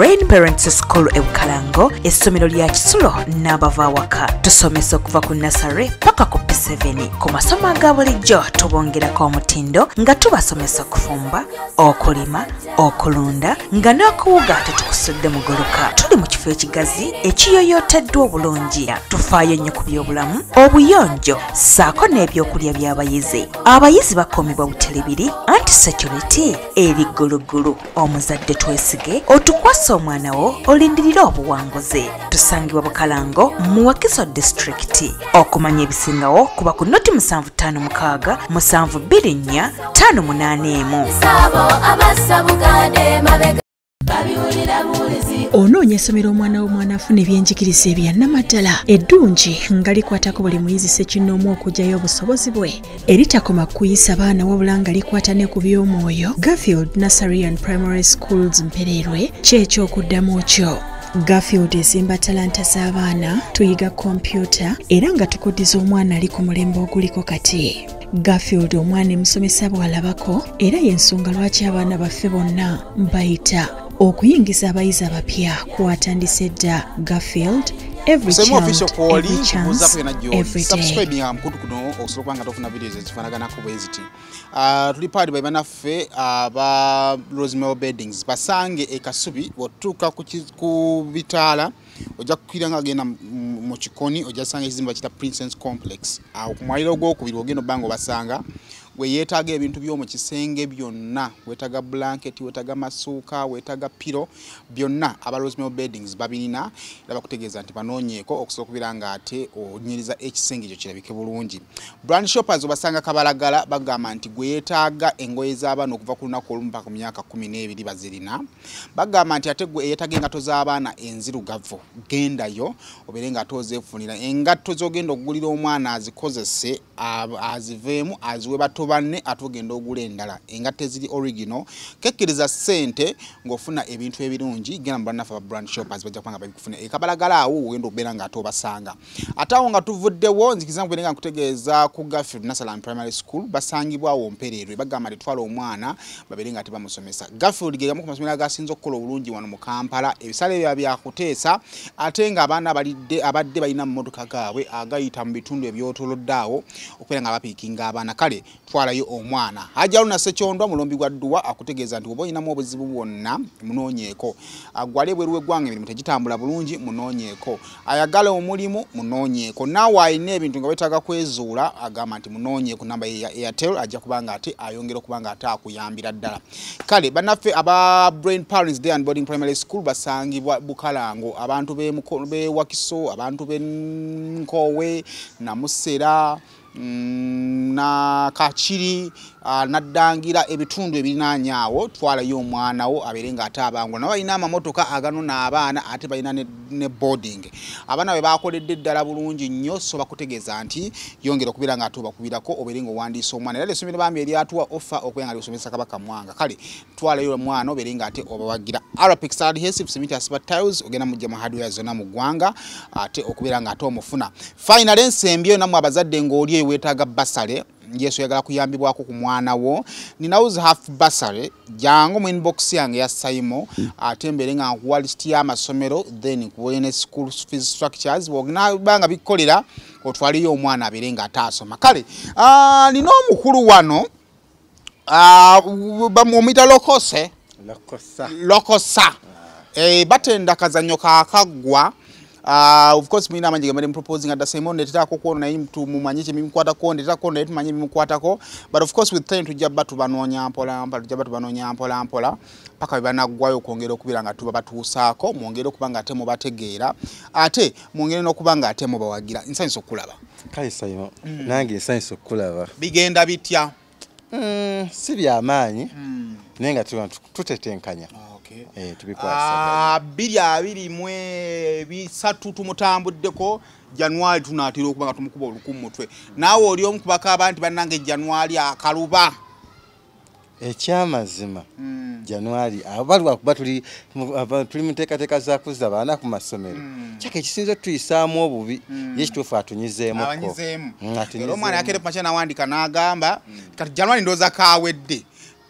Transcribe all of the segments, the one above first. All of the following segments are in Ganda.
Brain Parents School e Bukalango, essomero lya kisulo n'abava awaka. Tusomesa okuva ku nursery paka ku P7. Ku masomo aga bulijjo tubongerako omutindo nga tubasomesa okufumba, okulima, okulunda nga n'okuwuga tetukusudde muguluka. Tuli mu kifo ekigazi ekiyoyooteddwa obulungi. Tufaayo nnyo ku byobulamu, obuyonjo ssaako n'ebyokulya by'abayizi. Abayizi bakuumibwa butelebiri anti security eri gguluggulu. Omuzadde twesige otukwasa omwana wo olindirire obuwanguzi. Tusangibwa Bukalango mu Wakiso District. Okumanya ebisingawo kuba ku 0756 724 581. Onoonya essomero omwana w'omwana afuna ebyenjigiriza ebyannamaddala eddungi nga likwatako buli muyizi ssekinnoomu okuggyayo obusobozi bwe, eritakoma kuyisa baana wabula nga likwata ne ku by'omwoyo. Garfield Nursery and Primary Schools Mpererwe kyekyokuddamu kyo. Garfield ezimba talanta z'abaana, tuyiga kompyuta era nga tukuddiza omwana ali ku mulembe oguliko kati. Garfield omwana emusomesa bw'alabako era y'ensonga lwaki abaana baffe bonna bayita. Okuyingiza abayizi abapya kwatandise dda. Garfield, every child, every chance, every day. Mukutu kuno osobola okuba nga tofuna videos ezifaanaganako bwe ziti. Tuli paadi bai bannaffe aba Rosemary Beddings, basange e Kasubi. Bw'otuuka ku bitaala ojja kukkira nga agenda mu kikoni, ojja kusanga ekizimbe bakiyita Princess Complex. Awo ku mwaliro ogwokubiri ogenda obba nga obasanga. We yeetaaga ebintu by'omu kisenge byonna, weetaaga blanket, weetaaga masuuka, weetaaga pillow, byonna aba Rosemary Beddings babirina era bakutegeeza nti banoonyeeko okusobola okubeera nga ate onyiriza ekisenge ekyo kirabike bulungi. Brand Shoppers obasanga Kabalagala. Bagamba nti gwe yeetaaga engoye z'abaana okuva ku lunaku olumu paka ku myaka 12 bazirina. Bagamba nti ate gwe eyeetaaga engatto z'abaana enzirugavu, gendayo obeere nga ate ozeefunira engatto z'ogenda okugulira omwana azikozese, aziveemu aziwe bato banne, ate ogenda ogula endala, engatto eziri original. Kekkiriza ssente ng'ofuna ebintu ebirungi. Genda mu bannaffe aba Brand Shoppers, bajja kubanga babikufuna e Kabalagala. Awo ogenda okubeera nga ate obasanga. Ate awo nga tuvuddewo, nzikiriza nkubeere nga nkutegeeza ku Garfield Nursery and Primary School, basangibwawo Mpererwe. Bagamba tetwala omwana babeere nga tebamusomesa. Garfield ge gamu ku masomero agasinze okukola obulungi wano mu Kampala. Ebisale bya byakuteesa ate ng'abaana balidde abadde balina mu mmotoka gaabwe agayita mu bitundu ebyotolodde awo okubeera nga bapiikinga abaana. Kale twalayo omwana. Hajji Haruna Ssekyondwa mulombi gwa dduwa akutegeeza nti oba olinamu obuzibu bwonna, munoonyeeko. Gwali ebweru w'eggwanga, emirimu tegitambula bulungi, munoonyeeko. Ayagala omulimu, munoonyeeko. Naawe alina ebintu nga weetaaga kwezuula, agamba nti munoonyeeko. Namba ye ya Airtel, ajja kuba nga ate ayongera okuba nga ate akuyambira ddala. Kale bannaffe aba Brain Parents Day and Boarding Primary School basangibwa Bukalango. Abantu b'e Wakiso, abantu b'e Nkoowe, Namusera na Kakiri, naddangira ebitundu ebirinaanye awo, twalayo omwana wo abeere ng'ate abangula. Nabo balina amamotoka aganona abaana, ate balina ne boarding. Abaana bwe bakoledde ddala bulungi nnyo. So bakutegeeza nti yongera okubeera nga ate obakubirako obeere ng'owandiisa omwana. Era essomero bambi eryatuwa offer okubeera nga lisomesa Kabaka Mwanga. Kale twalayo omwana obeere nga ate obawagira. Arapix Adhesive Cement Asiba Tiles, ogenda mujja mu hardware zonna mu ggwanga ate okubeera nga ate omufuna. Finally, ensembyeyo nammwe abazadde, ng'oli eyo weetaaga bursary, yesu oyagala kuyambibwako ku mwana wo, ninawuzi half bursary, jangu mu inbox yange ya Saimo ate mbeere nga nkuwa list y'amasomero, then nkuwe ne school fees structures. Bw'onaaba bikolera, otwaliyo omwana abeere nga ate asoma. Kale nina omukulu wano, bamuyita Lokose. Lokosa. Lokosa. Batenda kazannyo kakaggwa. Of course mulina amangi gemali proposing at the same moment, ndetako kwono naye mumanye kyebimukwatako, ndetako naye tumanye bimukwatako. But of course with time tujja bba tubanoonya mpola mpola, tujja bba tubanoonya mpola mpola paka bwe banaggwayo okwongera okubeera nga tuba batuusaako, mwongere okuba nga ate mubategeera, ate mwongere n'okuba nga ate mubawagira. Nsanyusa okukulaba. Kale Saimo, nange nsanyusa okukulaba. Bigenda bitya? Si byamaanyi naye nga tutetenkanya. Eh, tubikwasa. 2023 tumutambuddeko. January tunaatera okuba nga tumukuba oluku mu mutwe. Naawe oli omu kubakaaba nti bannange January akaluba? Ekyamazima, January aba lwakuba tuli mu nteekateeka za kuzza baana ku masomero, kyaka ekisinza otuyisaamu obubi. Ye kituufu atunyizeemuko. Abanyizeemu. Era Atunyizeemu. Omwana yakere kumakya nawandika n'agamba kati January ndowooza kawedde,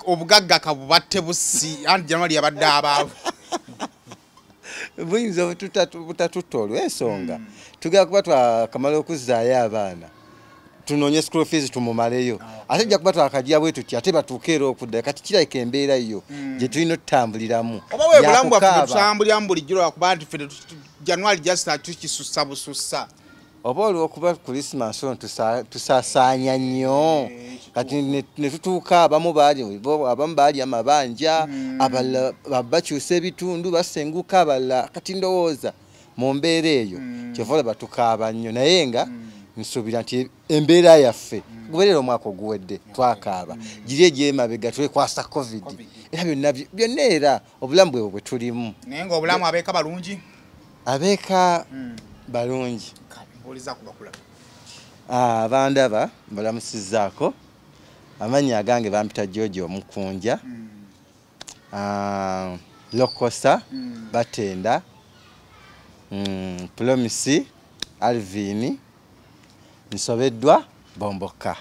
obugagga kabubatte busi, anti January yabadde abaavu. Buyinza butatutta olw'ensonga tugenda kuba twakamala okuzzaayo abaana, tunoonye school fees tumumaleyo, ate tujja kuba twakajja bwe tuti ate batuuke era okudda. Kati kirabika embeera yo gye tulina otutambuliramu. Oba bwe bulamu bwaffe tutambuliramu bulijjo, lwakuba nti ffe January just tukisussa busussa. Oba olw'okuba Christmas ono tusaasaanya nnyo, kati ne tutuuka abamu baali amabanja, abalala bakyusa ebitundu basenguka, abalala. Kati ndowooza mu mbeera eyo kyova olaba tukaaba nnyo, naye nga nsuubira nti embeera yaffe gubeerera omwaka oguwedde twakaaba, giri egy'emabega twekwasa COVID, era byonna byonna era obulamu bwebwo bwe tulimu. Naye nga obulamu abeeka balungi? Abeeka balungi. Abandaba mbalamusizzaako. Amannya agange bampita George Omukunja, Lokosa, Batenda, Promise, Alvin, Nsobeddwa, Bomboka.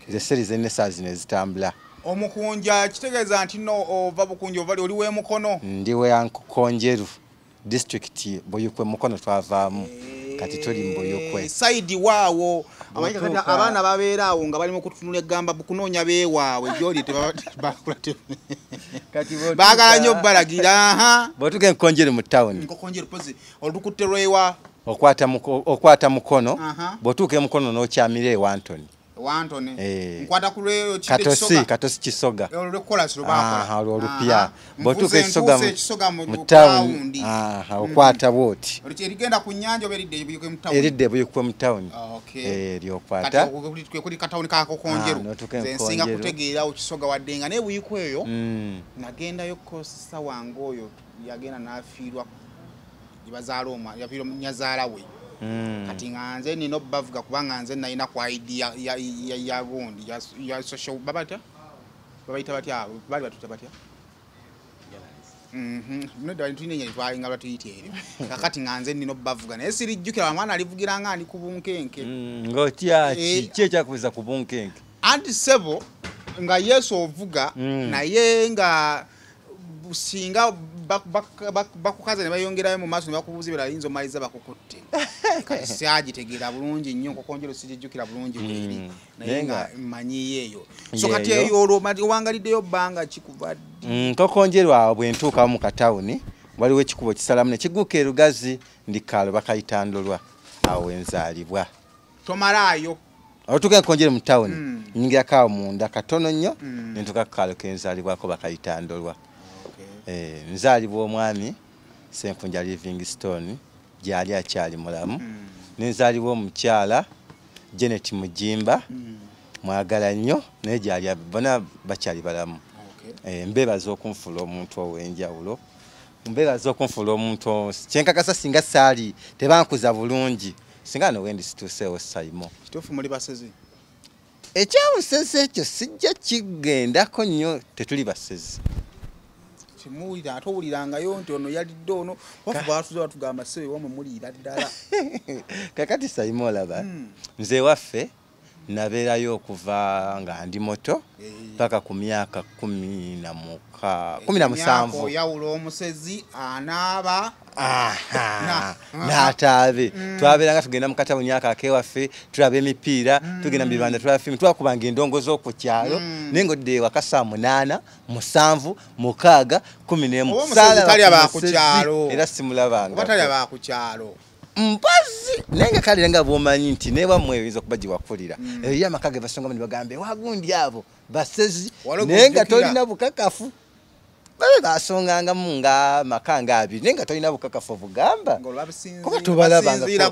Ze seri zenne zino ezitambula. Omukunja kitegeeza nti no ova Bukunja, ova oli w'emukono? Ndi we Nkokonjeru district, Buyukwe Mukono twavaamu, kati tuli mu Buyukwe. Saidi waawo abaana babeera awo nga bali mu kutunula egamba kunoonya beewaabwe gy'oli baagala nnyo balagira. Bw'otuuka Nkokonjeru mu tawuni, Nkokonjeru pozi olukutte lwewa okwata Mukono, bw'otuuka e Mukono n'okyamira ewa Antony. Wantone. Nkwata ku lweyo Katosi, Katosi Kisoga. Olw'okukola bakola. Olwo olupya. Bw'otuuka Ekisoga mu tawuni, okwata bw'oti. Erigenda ku nnyanja oba eridda Ebuyikwe mu tawuni? Eridda Ebuyikwe mu tawuni. Eryokwata. Kati kuli katawuni ka Nkokonjeru. Nze nsinga kutegeerawo Kisoga wadde nga naye Buyikwe eyo nagendayo kosisa wange oyo yagenda n'afiirwa gye bazaala omwana, yafiirwa nnyazaala we. Kati nga nze nina obbavuga kubanga nze nalina ku ID ya gundi ya social babatya babayita batya abo baali batuta batya nedda tulina ennyonyi twalinga batuyita eryo. Kakati nga nze nina obbavuga naye sirijjukira omwana alivugira nga ndi ku bunkenke. Ng'otya ki? Ki ekyakubuza ku bunkenke? Anti ssebo nga Yesu ovuga naye nga singa bakukaza ne bayongerayo mu maaso ne bakubuuza ebirala ayinza omaliza bakukutte. Kati saagitegeera bulungi nnyo, Nkokonjeru sigijjukira bulungi bweri, naye nga mmanyiyo eyo. So kati eyo olwo owangaliddeyo bbanga ki kuva ddi? Nkokonjeru awo bwe ntuukawo mu katawuni waliwo ekikubo kisalamu ne kigguka e Lugazi, ndi kaalo bakayita Ndolwa, awo we nzaalibwa. Tomalaayo? Olutuuka Nkokonjeru mu tawuni nnyingirako awo munda katono nnyo ne ntuuka ku kaalo ke nzaalibwako bakayita Ndolwa. Nzaalibwa omwami Ssenkunja Livingstone gyali akyali mulamu, nenzaalibwa omukyala Janet Mujimba, mwagala nnyo naye gyali bonna bakyali balamu. Mbeebaza okunfuula omuntu ow'enjawulo, mbeebaza okunfuula omuntu kyenkakasa singa saali tebankuza bulungi singa no wendi situuseewo Saimo. Kituufu muli basezi? Ekyabusezi ekyo sijja kigendako nnyo, tetuli basezi. Kimuwulira ate owulirangayo nti ono yalidde ono, wafu baatuze batugamba ssebe wamwe muliira ddala. Kakati Saimo olaba nze waffe nabeerayo okuva nga ndi muto paka ku myaka 17. Oyawula omusezi anaaba n'ataabe. Twabeeranga tugenda mu katawuni ako ak'ewaffe, tulaba emipiira, tugenda mu bibanda tulaba firimu, twakubanga endongo z'oku kyalo, naye ng'odda ewaka saa 8, 7, 6, 11. Talya ba ku kyalo. Era simulabanga. Oba talya ba ku kyalo. Mpozi naye nga kale nga bw'omanyi nti newammwe oyinza okuba gye wakulira, eriyo amaka ge basongamu ne bagamba ewagundi abo basezi, naye nga tolina bukakafu. Babe basongangamu nga amaka nga abiri, naye nga tolina bukakafu obugamba kuba tobalabanga. Siyinza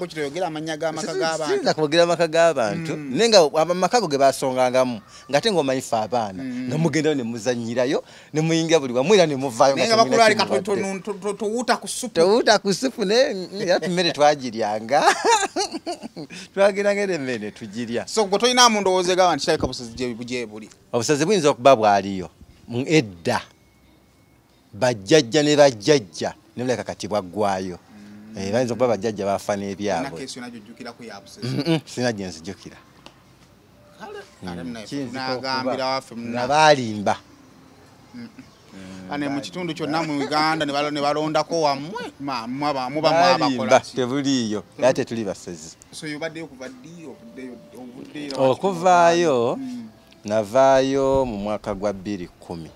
kwogera amaka g'abantu, naye nga amaka go ge basongangamu ng'ate ng'omanyi ffe abaana nga mugendayo ne muzannyirayo ne muyingira buli wamu era ne muvaayo nga towuuta ku ssupu. Towuuta ku ssupu, naye era emmere twagiryanga. Twageranga era emmere ne tugirya. So gwe tolinamu ndowooza egamba nti kirabika busezi gye buli? Obusezi buyinza okuba bwaliyo edda, bajjajja ne bajjajja ne bulabika kati bwaggwayo. Bayinza okuba bajjajja baafa n'ebyabwe. Sirina gye nzijjukira. Nga baalimba. Ane mu kitundu kyonna mu Uganda ne balondako wammwe muba mwabakola ki? Tebuliiyo era tetuli basezi. So yobaddeyo kuva ddi ovuddeyo? Okuvaayo navaayo mu mwaka gwa 2010.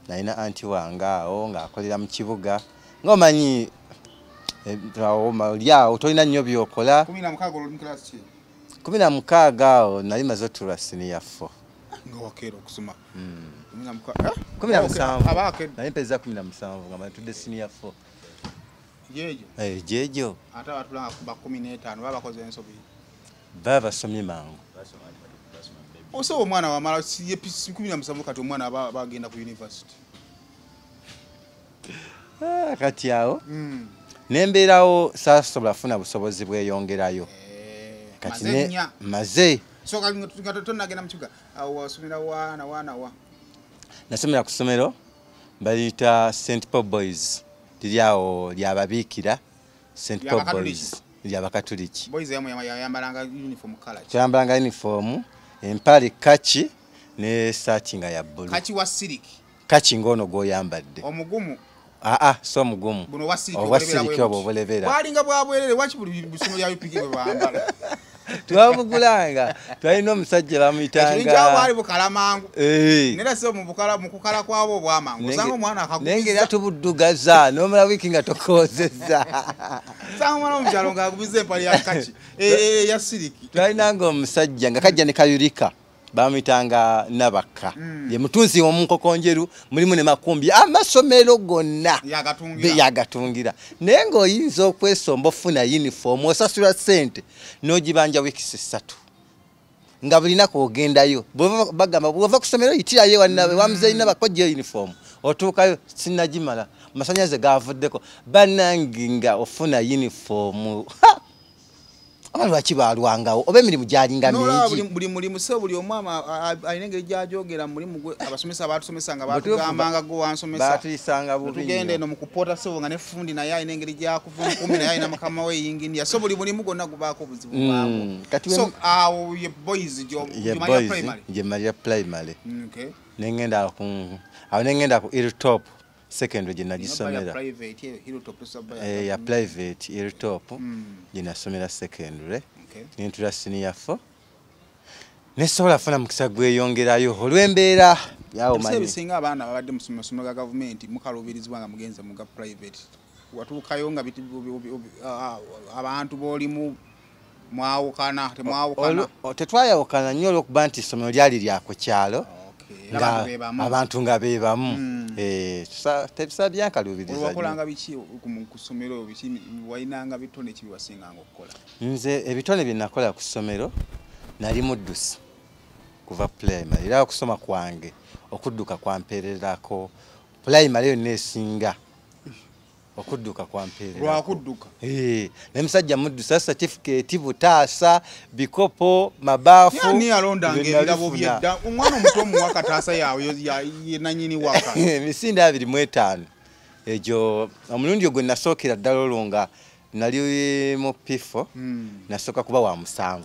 Nalina anti wange awo ng'akolera mu kibuga, ng'omanyi oli awo tolina nnyo by'okola. 16 oli mu class ki? 16 awo nali maze otuula senior 4. Nga wakeera okusoma. 17. Nali mpeza 17 nga ntudde senior 4. Jeejo? Jeejo. Ate abatulanga kuba 15 baba bakoze ensobi. Baba basomye mangu. Osobola omwana wamala 17 kati omwana aba agenda ku university. Kati awo nembeerawo saasobola funa busobozi bweyongerayo. Kati maze. So kati tonagenda mu kibuga awo wasomera wana wa? Nasomera ku ssomero baliyita St Paul Boys, liri awo lyababiikira St Paul Boys lyabakatuliki. Boys yayambalanga uniform color ki? Yayambalanga uniform empale kaki ne saati nga ya bbulu. Kaki wa siliki? Kaki ng'ono gw'oyambadde. Omugumu? Aa, so mugumu. Buno wa siliki obwo obulebera. Bwalinga bwa bwerere, waki buli ssomero lya UPK bwe bambala? Twabugulanga, twalina omusajja bamuyitanga. Ekyo bwali bukala mangu. Nera si mu bukala mu kukala kwabwo obwamangu. Osanga omwana akagumiza. Nengera tubuddugaza, n'omala wiiki nga tokozezza. Osanga omwana omukyalo ng'agumiza empale ya kaki, ya siliki. Twalinanga omusajja nga kajja ne kayulika. Bamuyitanga Nabakka. Ye mutunzi w'omunkoko njeru, mulimu ne makumbi amasomero gonna yagatungira. Naye ng'oyinza okwesomba ofuna uniform, osasula ssente n'ogibanja wiiki 3. Nga buli lunaku ogendayo. Bagamba bw'ova ku ssomero yitirayo wa muzeeyi Nabakka oggyeyo uniform. Otuukayo sinnagimala, amasannyalaze gaavuddeko. Bannange nga ofuna uniform. Abantu lwaki baalwangawo oba emirimu gyalinga mingi? Buli mulimu se buli omu alina engeri gy'agyogera mu mulimu gwe. Abasomesa baatusomesa nga baatugambanga gwe wansomesa. Baatuyisanga bubi nnyo. Tugenda eno mu kupoota ssebo nga ne ffundi naye alina engeri gy'akuva omukuumi naye alina mukama we yinginiya. So buli mulimu gwonna gubaako obuzibu bwagwo. So awo ye boys gye primary? Gye mmalira primary. Awo ne ngenda ku Hilltop secondary gye nagisomera. Ya private Hilltop gye nasomera secondary. Nentula senior 4. Nesobola funa mukisa gweyongerayo olw'embeera yawo manyi. Ebiseera ebisinga abaana babadde mu masomero ga gavumenti mukaluubirizibwa nga mugenze mu ga private. Watuukayo nga abantu b'olimu mwawukana, temwawukana. Tetwayawukana nnyo olw'okuba nti essomero lyali lya ku kyalo. Abantu nga beebamu. Tebisabyankaluubiriza nnyo. Wakolanga biki ku ssomero, biki walinanga bitone ki byewasinganga okukola? Nze ebitone bye nakola ku ssomero nali muddusi kuva primary. Era okusoma kwange okudduka kwampeererako primary yonna esinga okudduka kwampeererako. Lwakudduka? Naye musajja muddusi, certificate, butaasa, bikopo, mabaafu. Ani yalondanga ebirabo by'edda? Omwana omuto omuwa kataasa yaawe ye nannyini waka. Emisinde 25 egyo omulundi ogwo nasookera ddala olwo nga nali mu P4, nasooka kuba wa 7.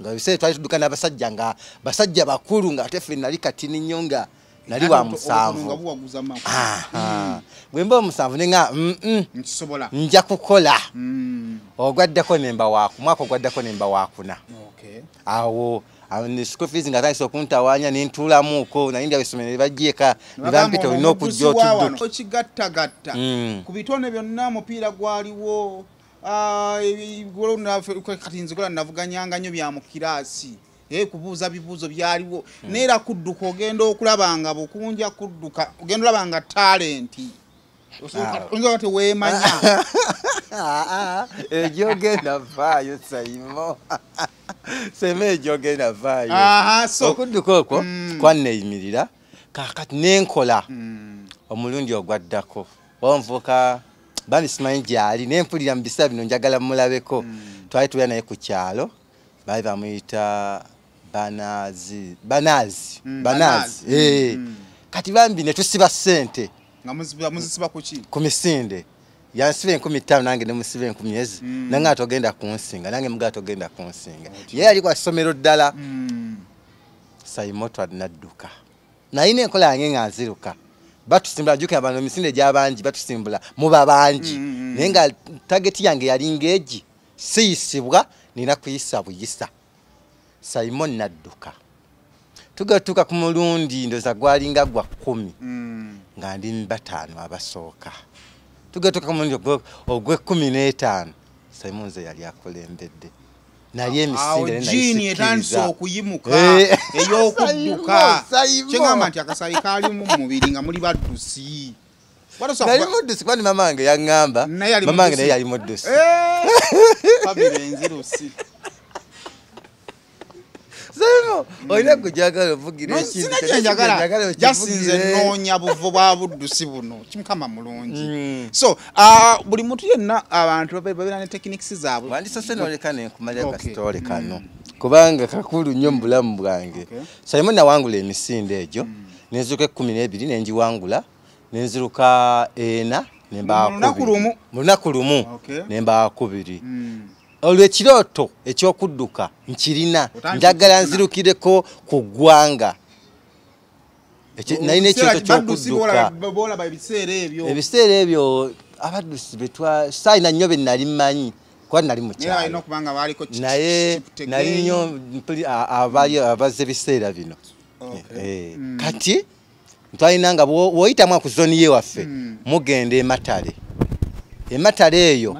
Nga ebiseera twali tudduka n'abasajja nga basajja bakulu nga ate ffe nali katini nnyo nga nali wa 7. Bwe mba omusanvu ne nga nja kukola. Ogwaddako ne mba wa mwaka ogwaddako ne mba wa 4. Awo ne school fees nga atandise okuntawaanya ne ntuulamuuko, naye ndi essomero ne baggyeka ne bampita olina okujja otudduke. Okigattagatta ku bitone byonna omupiira gwaliwo. Kati nzikola navuganyanga nnyo bya mu kiraasi. Kubuuza bibuuzo byaliwo. Neera kudduka ogenda okulaba nga bukunja kudduka, ogenda olaba nga talenti. Oyinza teweemanya. Egyogenda vaayo Saimo. Sema egyogenda vaayo. Okudduka okwo kwanneeyimirira kaakati nenkola omulundi ogwaddako. Onvuka bambi simanyi gy'ali ne mpulira mu biseera bino njagala mulabeko. Twali tubeera naye ku kyalo, baali bamuyita Banazi. Kati bambi ne tusiba ssente. Nga muzisiba ku ki? Ku misinde. Yansiba 5000 nange ne musiba 1000 ezi. Nange atogenda kunsinga, nange muga atogenda kunsinga. Ye yali kwa ssomero ddala. Saimo twadnadduka. Nalina enkola yange nga nziruka. Batusimbula, jjukira bano emisinde gy'abangi batusimbula muba bangi, naye nga target yange yalinga egi, siyisibwa, nina kuyisa buyisa. Simon nadduka, tugatuuka ku mulundi ndowooza gwalinga gwa 10, nga ndi mu 5 abasooka. Tugatuuka ku mulundi ogw'e15, Simon nze yali akulembedde, nali emisinde. Jiini etandise okuyimuka ey'okudduka, kyegamba nti akasayi kaalimu mu mubiri nga muli baddusi. Nali muddusi kuba ni mama wange yaŋŋamba, mama wange naye yali muddusi. Famire enzirusi. Simon, olina kujagala ovugira ekintu. Sina kyenjagala, jasinze nnoonya buvo bwa buddusi buno, kimukama mulungi. So buli muntu yenna, abantu babeera ne techniques zaabwe. Wandisose n'oleka nenkumalira kasitole kano, kubanga kakulu nnyo mu bulamu bwange. Simon nawangula emisinde egyo, nenziruka 12 nengiwangula, nenziruka 4 nemba 2 mu lunaku lumu, nemba 2. Olwo ekirooto ekyokudduka nkirina, njagala nzirukireko ku ggwanga. Nalina ekirooto kyokudduka. Ebiseera ebyo abaddusi betwa saalina nnyo be nali mmanyi, kuba nali mu kyalo, naye nali nnyo abaali abazze ebiseera bino. Kati twalina nga bw'oyitamu ku zooni yewaffe mugenda ematale, ematale eyo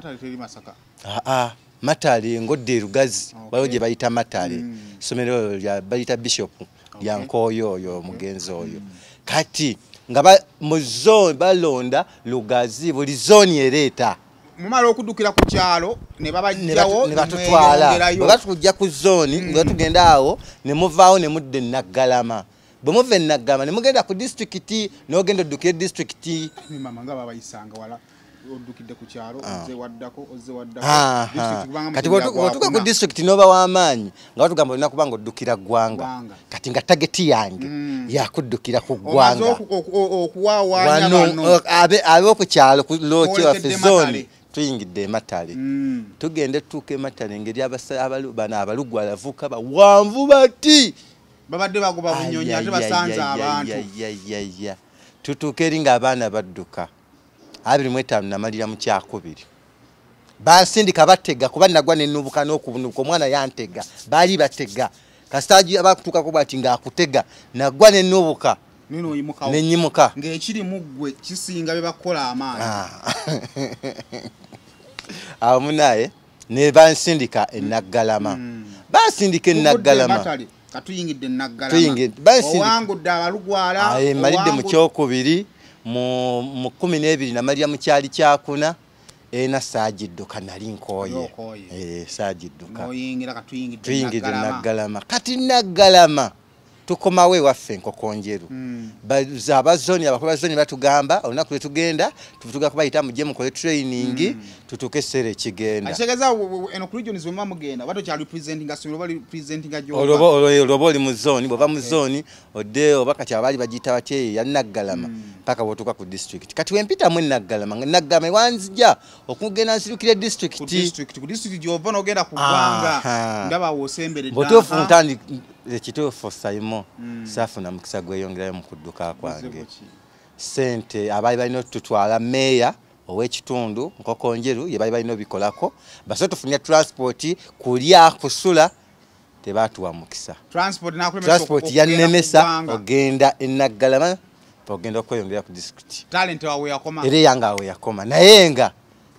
Matale ngodde Erugazi, waliwo gye bayita Matale, essomero bayita Bishop lya Nkooyo oyo omugenzi oyo. Kati nga mu zooni balonda Lugazi, buli zooni ereeta. Mumala okuddukira ku kyalo ne babajjawo ne batutwala, bwe batujja ku zooni nga tugenda awo ne muvaawo ne mudda e Naggalama. Bwe muva e Naggalama ne mugenda ku disitulikiti, n'ogenda oddukira disitulikiti. Mama nga babayisanga wala oddukidde ku kyalo, ozze waddako, ozze waddako. Kati bw'otuuka ku disitulikiti n'oba w'amaanyi, nga batugamba olina kuba nga oddukira ggwanga. Kati nga tageti yange yakuddukira ku ggwanga. Ab'oku kyalo ku looki waffe zooni tuyingidde ematale. Tugende tutuuka ematale engeri bano abalugwalavuka bawanvu bati. Babadde bagoba bunyonyi ate basanze abantu. Tutuuka eri ng'abaana badduka. 25 namalira mu kyakubiri. Bansindika batega, kuba nagwa nennubuka n'okubunuka, omwana yantega, baali batega. Kasita abakutuukako bw'ati ng'akutega, nagwa nennubuka nenyimuka. Ng'ekiri mu ggwe kisinga bye bakola amaanyi. Awo munaye ne bansindika e Naggalama. Bansindika e Naggalama. Katuyingidde e Naggalama. Owangudde abalugwala. Malidde mu kyokubiri. Mu 12 namalira mu kyali kyakuna, ena saagidduka, nali nkooye. Saagidduka. Tuyingidde Naggalama. Kati Naggalama tukomawo ewaffe Nkokonjeru. Abazoni, abakulu ba zooni batugamba olunaku lwe tugenda tutuga kubayita mujje mukole training, tutuuke ekiseera ekigenda. Ekitegeeza eno ku regions bwe muba mugenda oba tokyali representinga ssomero, oba representinga gy'ova. Olwo oli mu zooni, bw'ova mu zooni odde oba kati abaali bagiyita batya eyo ya Naggalama paka bw'otuuka ku disitulikiti. Kati we mpitamu e Naggalama, Naggalama ewanzija okugenda nsirukira disitulikiti. Ku disitulikiti gy'ova n'ogenda ku ggwanga, ndaba w'osemberedde. Butuufu ekituufu Simon, saafuna mukisa gweyongerayo mu kudduka kwange. Ssente abaali balina otutwala, meeya ow'ekitundu Nkokonjeru ye baali balina obikolako, basobola tufunira transport, kulya, kusula, tebaatuwa mukisa. Transport yannemesa ogenda e Naggalama ogenda okweyongera ku disitulikiti. Era eyange awo yakoma, naye nga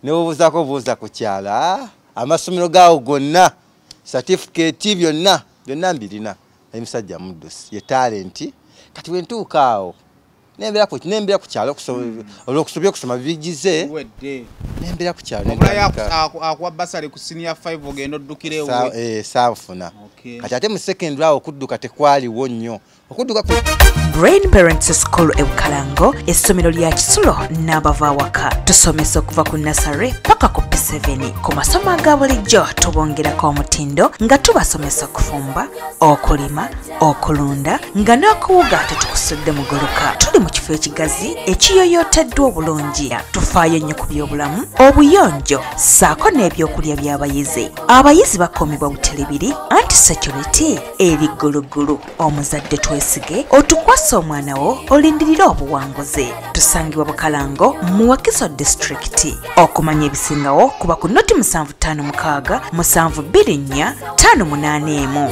ne bw'obuuzaako obuuza ku kyalo, amasomero gaawo gonna, certificate byonna byonna mbirina. Naye musajja muddusi ye talenti. Kati bwe ntuuka awo nembeera ku kyalo olw'okusobya okusoma bigize, nembeera ku kyalo. Akuwa basale ku senior 5 ogenda oddukira ewuwe. Saafuna. Kati ate mu secondary awo okudduka tekwaliwo nnyo. Okudduka ku Brain Parents School e Bukalango, essomero lya kisulo n'abava awaka. Tusomesa okuva ku nasare paka ku P7. P7. Ku masomo aga bulijjo tubongerako omutindo nga tubasomesa okufumba, okulima, okulunda nga n'okuwuga tetukusudde muguluka. Tuli mu kifo ekigazi ekiyoyooteddwa obulungi. Tufaayo nnyo ku byobulamu, obuyonjo ssaako n'ebyokulya by'abayizi. Abayizi bakuumibwa butelebiri anti security eri gguluggulu. Omuzadde twesige otukwasa omwana wo olindirire obuwanguzi. Tusangibwa Bukalango mu Wakiso disitulikiti. Okumanya ebisingawo kuba ku noti 756 724 581.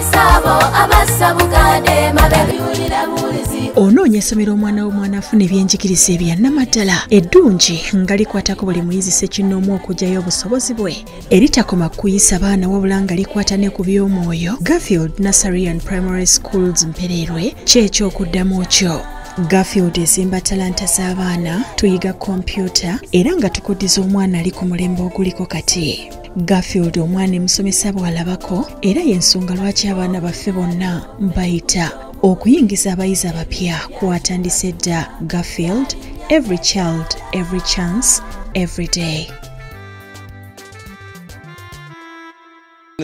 Onoonya essomero omwana w'omwana afuna ebyenjigiriza ebyannamaddala eddungi nga likwatako buli muyizi ssekinnoomu okuggyayo obusobozi bwe, eritakoma kuyisa baana wabula nga likwata ne ku by'omwoyo. Garfield Nursery and Primary Schools Mpereerwe ky'ekyokuddamu kyo. Garfield ezimba talanta z'abaana, tuyiga kompyuta era nga tukuddiza omwana ali ku mulembe oguliko kati. Garfield omwana emusomesa bw'alabako era y'ensonga lwaki abaana baffe bonna bayita okuyingiza abayizi abapya kwatandise dda. Garfield, every child, every chance, every day.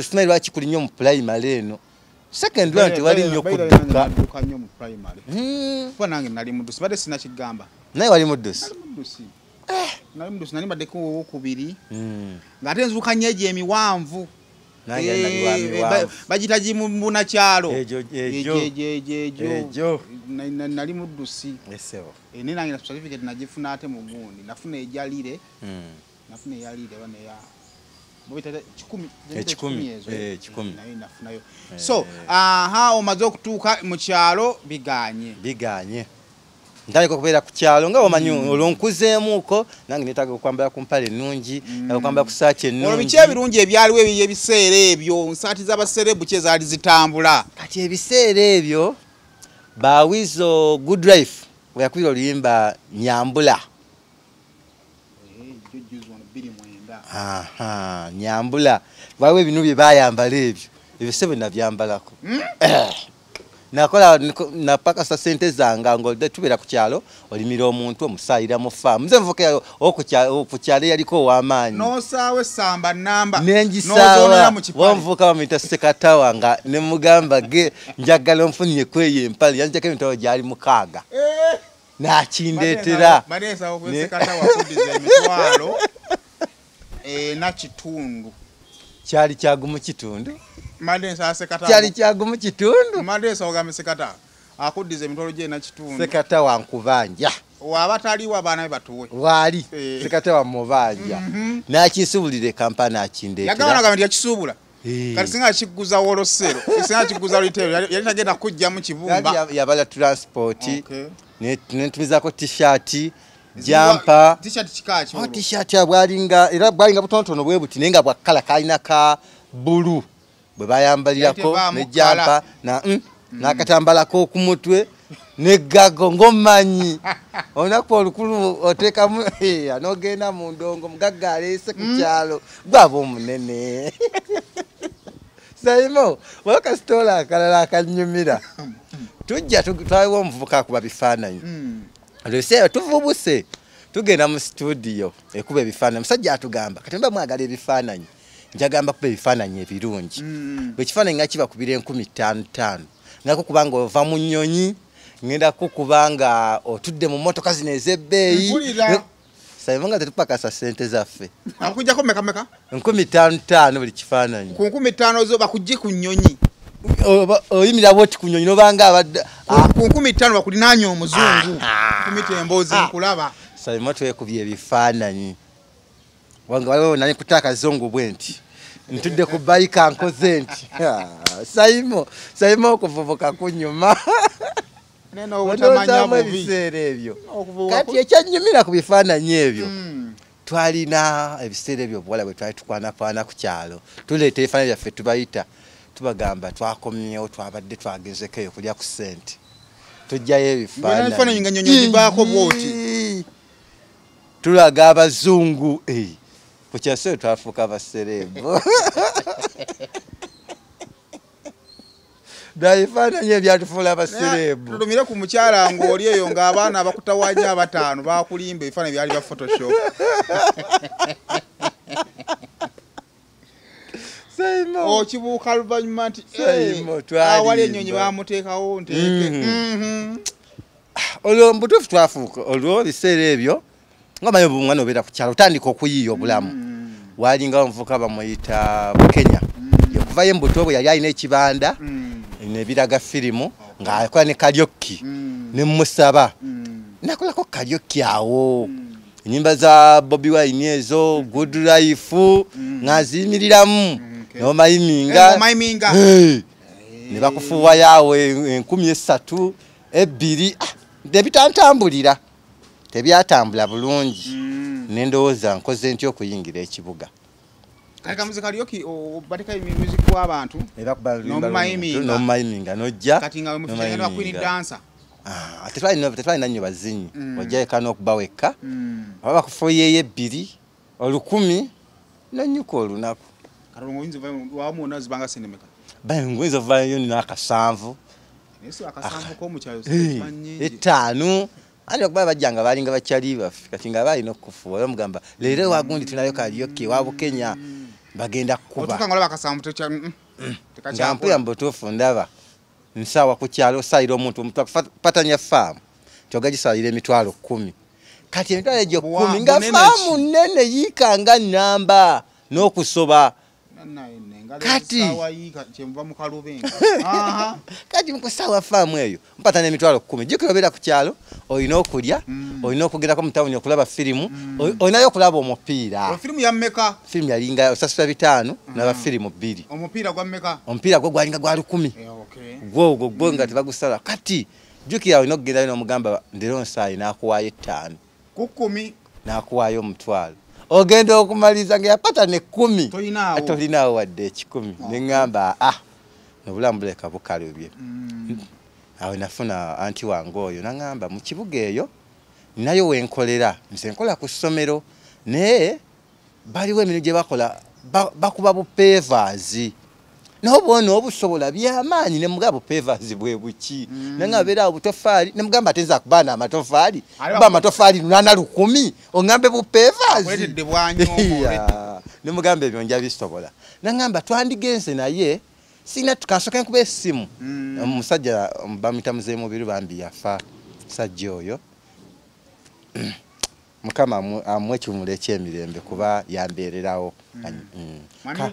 Simanyi lwaki kuli nnyo mu pulayimale eno. Second round tewali nnyo kudduka. Dduka nnyo mu primary. Kuba nange nali muddusi, badde sina kigamba. Naye wali muddusi? Nali muddusi. Nali muddusi, nali mbaddeko owokubiri. Ng'ate nzuuka nnyo egyo emiwanvu. Nange nali wa miwanvu. Bagiyita gimunakyalo. Egyo, egyo. Egyo, egyo. Egyo. Nali muddusi. Esebo. Naye nange certificate nagifuna ate mu gundi. Nafuna ejalire. Nafuna eyalire oba neya kikumi. Ekikumi. Ezo. Ekikumi. Naye nafunayo. So, aha, omaze okutuuka mu kyalo biganye. Biganye. Ntandika okubeera ku kyalo nga omanyi olwo nkuzeemuuko nange neetaaga okwambala ku mpale ennungi, okwambala ku saati Olwo ennungi. biki ebirungi ebyaliwo ebiseera ebyo, nsaati z'abaserebu ki ezaali zitambula? Kati ebiseera ebyo Bawizo Good Life we yakubira oluyimba Nyambula. Aha, Nyambula. Waliwo ebinu bye baayambala ebyo, ebyo ssebo nabyambalako. Nakola napakasa sente zange nga tubeera ku kyalo, olimira omuntu omusaayira mu faamu. Nze nvuka ku kyalo eyaliko ow'amaanyi. N'osaawa essamba nnamba. Nengisaawa. N'ozoonera mu kipale. Wonvuka bamuyita Ssekatawa nga ne mugamba ge njagala onfunye kweyo empale, yanzijako emitwalo gyali 6. N'akindeetera. Mbadde nsaba ku Ssekatawa akuddiza emitwalo ena kitundu. Kyali kyagumu kitundu. Mbadde nsaba Ssekatawa. Kyali kyagumu kitundu. Mbadde nsaba ogambe Ssekatawa akuddiza emitwalo gy'ena kitundu. Ssekatawa nkubanja. Waba taliwo abaana be batuwe. Waali. Ssekatawa mubanja. N'akinsuubulira e Kampala n'akindeetera. Yagamba nagamba nti yakisuubula. Kati singa akiguza wholesale, singa akiguza retail, yali tagenda kujjamu kibumba. Yali yabala transport. Nentumizaako t-shirt, jampa. T-shirt kika ki olwo? T-shirt ya bwalinga, era bwalinga butonotono bwe buti, naye nga bwa kkala kalina ka bbulu. Bwe bayambalirako ne jampa, n'akatambala k'oku mutwe, n'eggago ng'omanyi. Olunaku olukulu oteekamu, n'ogenda mu ndongo, mugagga aleese ku kyalo, gwaba omunene. Saimo, waliwo kasitoola akalala akanyumira. Tujja twaliwo omuvubuka akuba bifaananyi. Ebiseera tuvubuse, tugenda mu situdiyo ekuba ebifaananyi. Omusajja atugamba, kati mba mwagala ebifaananyi, njagamba kuba ebifaananyi ebirungi. Bwe kifaananyi nga kibakubira 5,000. Ngako kubanga ova mu nnyonyi, ngenda kukuba nga otudde mu mmotoka zino ez'ebbeeyi. Mpulira. Saimo nga tetupakasa ssente zaffe. Akujjako mmeka mmeka? 5,000 buli kifaananyi. Ku 5,000 zo bakugye ku nnyonyi. Oyimirira bw'oti ku nnyonyi n'obanga abadde, Ku 5,000 bakulinaanye omuzungu. Kumita emboozi nkulaba. Saimo twekubye ebifaananyi. Wange waliwo nali kuta akazungu bwe nti. Ntudde ku bayika nkoze nti. Saimo, Saimo okuvubuka kunyuma. Nene obutamanya bubi. Ebiseera ebyo. Okuvubuka Kati ekyannyumira ku bifaananyi ebyo. Twalina ebiseera ebyo obuwala bwe twali tukwanakwana ku kyalo. Tuleeta ebifaananyi byaffe tubayita. Tubagamba twakomyewo, twabadde twagezeko eyo kulya ku ssente. Tujjayo ebifaananyi. Ebifaananyi nga nnyonyi ogivaako bw'oti. Tulaga abazungu. Ku kyalo twafuuka abasereebu. Ddala ebifaananyi ebyatufuula abasereebu. Tulumire ku mukyala ng'oli eyo ng'abaana abakutawaanya abataano baakulimba ebifaananyi byali bya Photoshop. Saimo okibuuka luvannyuma nti awali ennyonyi bamuteekawo nteeke. Olwo mbutuufu twafuuka olwo biseera ebyo nga manyi omwana obeera ku kyalo otandika okuyiiya obulamu. Walinga omuvuka bamuyita Bukenya okuvayo embuto bwe yali alina ekibanda nebiraga firimu ng'akola ne karaoke ne musaba nakolako karaoke awo ennyimba za Bobi Wine ezo Good Life ng'aziyimiriramu n'omayiminga ne bakufuuwayo awo 3000 2 nebitantambulira tebyatambula bulungi ne ndowooza nkoze ntya okuyingira ekibuga. Kati karaoke obatekayo music w'abantu n'omumayiminga n'ojja kati nga mufitengana Queen Dancer. Tetwalina nnyo bazinyi ojja eka n'okuba wekka oba bakufuuyeeyo 2 1000 n'onnyuka olunaku. Kati oyinza wamu onazibanga sente mmeka? Bayinza ovaayo n'akasanvu. Akasanvu k'omukyalo 5 ani okuba bajjanga balinga bakyali baffe kati nga balina okufuuwa bamugamba leero wagundi tulinayo karaoke wa Bukenya bagenda kukuba. Otuuka ng'olaba akasanvu nga mpulira mu butuufu ndaba nsaawa ku kyalo osayira omuntu patanya faamu kyogagisalira emitwalo 10 kati emitwalo egyo 10 nga faamu nnene yiika nga nnamba n'okusoba. Kati kati mukusaawa faamu eyo mpata n'emitwalo 10 jjukira obeera ku kyalo olina okulya olina okugendako mu tawuni okulaba firimu olinayo okulaba omupiira. Firimu ya mmeka? Firimu yalinga osasula 5 naba firimu 2. Omupiira gwa mmeka? Omupiira gwo gwalinga gwa 1000 gwo ogwo gwo nga tebagusala. Kati jjukira olina okugendayo n'omugamba ndero nsaayi n'akuwaayo 5 ku 10 n'akuwaayo 500 ogenda okumaliza nga yapata ne 10 tolinaawo wadde 1,000 ne ŋŋamba obulamu buleka bukalubye. Awo nafuna anti wange oyo naŋŋamba mu kibuga eyo ninayo wenkolera nze nkola ku ssomero naye baliwo emirimu gye bakola bakuba bupevaazi naye obwona obusobola byamaanyi ne mugamba bupevaazi bwe buki naye abeera awo butofaali ne mugamba ate nze akubaana amatofaali kuba amatofaali 8,000 oŋŋambe bupevaazi ne mugamba ebyo nja bisobola naŋŋamba twandigenze naye sina tukansooke nkuba essimu. Omusajja bamuyita Muzeeyi Mubiru bambi yafa musajja oyo Mukama amuwe ekiwummulo eky'emirembe kuba yambeererawo.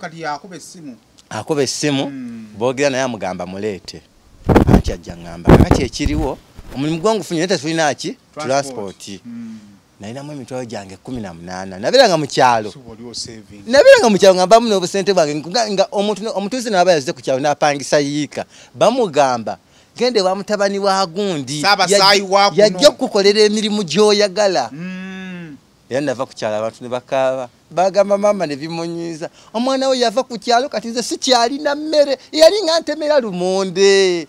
Kati yakuba essimu akuba essimu boogera naye amugamba muleete anti ajja ŋŋamba kakati ekiriwo omulimu gwangufunye naye tetulina ki transport. Nalinamu emitwalo gyange 18 nabeeranga mu kyalo nga mbamu n'obusente bwange nga omutuuze n'aba yazze ku kyalo n'apangisa yiika bamugamba gende wa mutabani wa gundi yajja okukukolera emirimu gy'oyagala. Era nava ku kyalo abantu ne bakaaba bagamba maama ne bimunyiiza omwana we yava ku kyalo kati nze sikyalina mmere yali nga ntemera lumonde.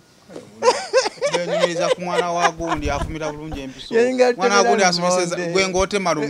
Benyumiriza ku mwana wa gundi afumira bulungi empiso. Mwana wa gundi asomeseza gwe ng'otema lumonde.